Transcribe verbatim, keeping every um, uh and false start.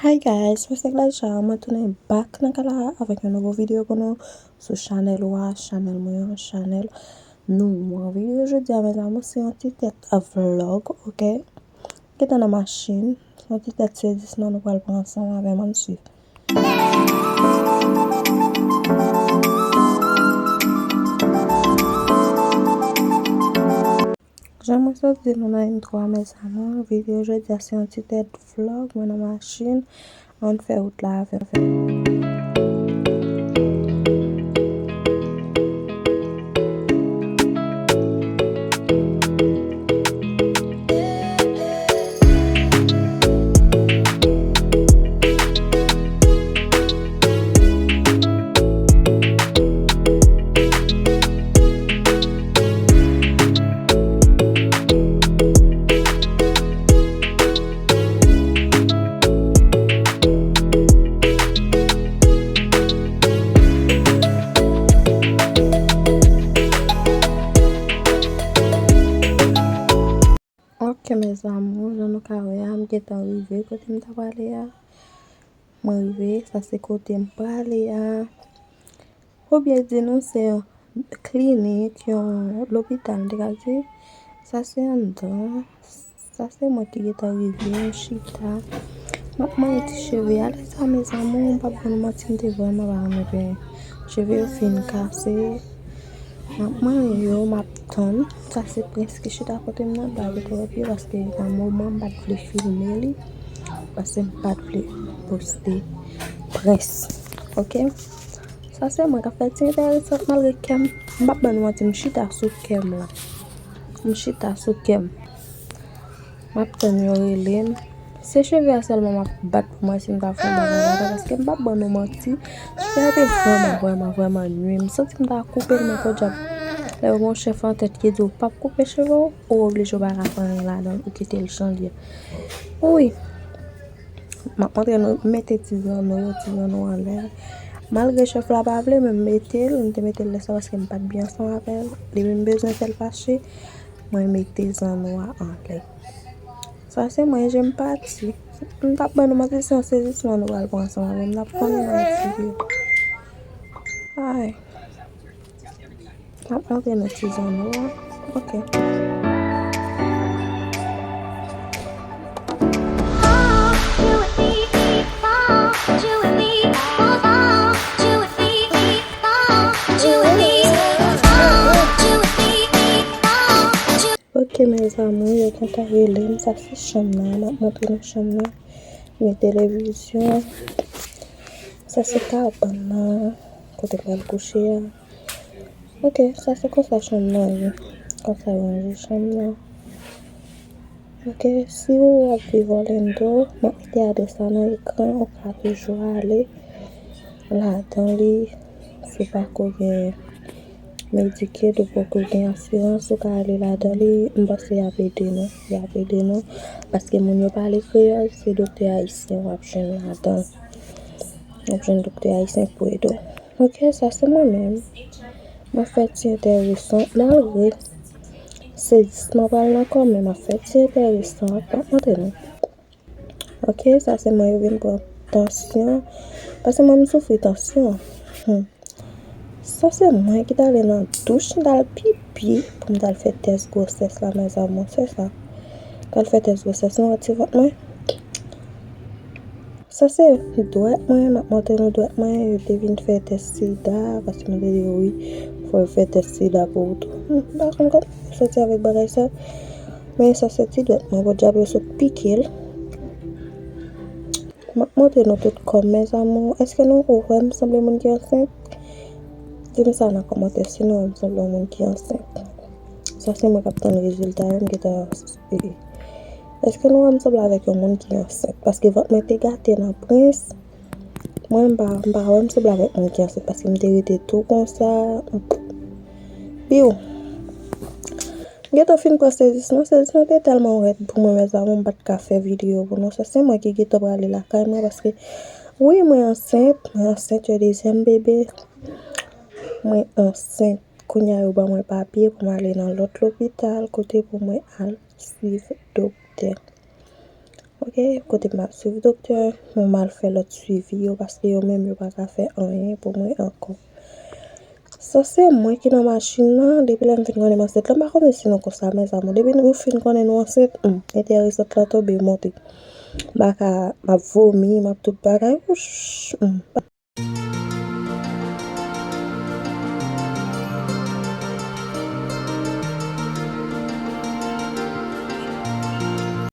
Hi guys, mwen se Gladys Chara, mwen tounen back nan kay la avèk yon nouvo videyo pou nou sou chanèl ou a, chanèl mwen an, chanèl nou an. Videyo jodi a, mes amours, se yon ti tèt vlog, ok? Gentan nan machin, se yon ti tèt sezisman nou pral pran ansanm avè m, ann swiv. Jan mwen sot di nou nan intro a, mes amours, videyo jodi a se yon ti tèt vlog, mwen nan machin, ann fè wout la avè m. Ok, mes amours, jan nou ka wè a, m gentan rive kote m ta prale a. Mwen rive, sa se kote m prale a. Oubyen di nou se yon klinik, yon lopital, m te ka di. Sa se anndan. Sa se mwen ki gentan rive, m chita. M ap manyen ti cheve a. Lè sa, mes amours, m p ap ba nou manti, m te vrèman pa renmen penyen. Cheve yo fin kase. M ap manyen yo, m ap tann. Sa se Prince ki chita kote m nan, m pa vle twò pye paske nan moman m pa t vle filme li. Paske m pa t vle poste Prince. Ok? Sa se mwen k ap fè ti enteresan malgre kè m, m p ap ba nou manti, m chita sou kè m la. M chita sou kè m. M ap tann yo rele m. Se cheve a sèlman m ap bat pou mwen si m ta fè yon bagay ladan, paske m p ap ban nou manti. Cheve a te vrèman, vrèman, vrèman nwi. M santi m ta koupe l, men podyab. Lè w gen yon chèf an tèt ki di w p ap koupe cheve w, ou oblije w pa ka fè anyen ladan l, ou kite l jan l ye. Wi. M ap montre nou, m mete ti zanno yo, ti zanno anlè. Malgre chèf la pa vle, men m mete l, m te mete l lè sa paske m pa t byen ansanm avè l. Depi m bezwen fè l fache, mwen mete zanno a anlè. Sa se mwen, je m pati. M t ap ban nou manti, se yon sezisman nou pral pran ansanm avè m. N ap konnen mwen di yo. Ay. M ap montre nou ti zanno a. Ok. Ok, mes amours, yo gentan rele m. Sa se chanm nan. M ap montre nou chanm nan. Gen televizyon. Sa se kabann nan. Kote m pral kouche a. Ok, sa se konsa chanm nan ye. Konsa yo ranje chanm nan. Ok, si ou ap viv Orlando, m ap mete adrès la nan ekran, ou ka toujou ale ladan li. Si w pako gen Medicaid, ou poko gen asirans, ou ka ale ladan li. M panse y ap ede nou, y ap ede nou. Paske moun yo pale kreyòl, se doktè ayisyen w ap jwenn ladan. W ap jwenn doktè ayisyen pou ede w. Ok, sa se mwen menm. M ap fè ti enteresan, malgre sezisman pral nan kò m, men m ap fè ti enteresan. M ap montre nou. Ok, sa se mwen yo vin pran tansyon. Paske mwen, m soufri tansyon. Hmm. Sa se mwen ki t ale nan douch, m t al pipi pou m t al fè tès gwosès la, mes amours, se sa. T al fè tès gwosès, nou wè ti vant mwen. Sa se dwèt mwen, m ap montre nou dwèt mwen, yo te vin fè tès sida, paske mwen te di yo wi, fò yo fè tès sida pou ou tou. Hmm, m pa konn kòman yo soti avèk bagay sa. Men sa se ti dwèt mwen, podyab yo sot pike l. M ap montre nou tout kò m, mes amours. Èske nou wè m sanble moun ki ansent? Di m sa nan kòmantè si nou wè m sanble yon moun ki ansent. Sa se mwen k ap tann rezilta yo, m gentan, e, èske nou wè m sanble avèk yon moun ki ansent? Paske vant mwen te gate nan Prince. Mwen, m pa, m pa wè m sanble avèk moun ki ansent paske m te rete tou konsa. Biw. M gentan fin pran sezisman. Sezisman te tèlman rèd pou mwen, mes amours, m pa t ka fè videyo pou nou. Sa se mwen ki gentan prale lakay mwen paske, wi, mwen ansent. Mwen ansent yon dezyèm bebe. Mwen ansent. Kounye a, yo ban mwen papye pou m ale nan lòt lopital, kote pou mwen al swiv doktè. Ok, kote m ap swiv doktè, mwen m al fè lòt swivi yo, paske yo menm yo pa ka fè anyen pou mwen ankò. Sa se mwen ki nan machin nan, depi lè m fin konnen m ansent la, m pa konnen si nou konsa, mezanmi. Depi nou fin konnen nou ansent, hmm, enteresan lan tonbe monte. M pa ka, m ap vomi, m ap tout bagay. Wouch, hmm.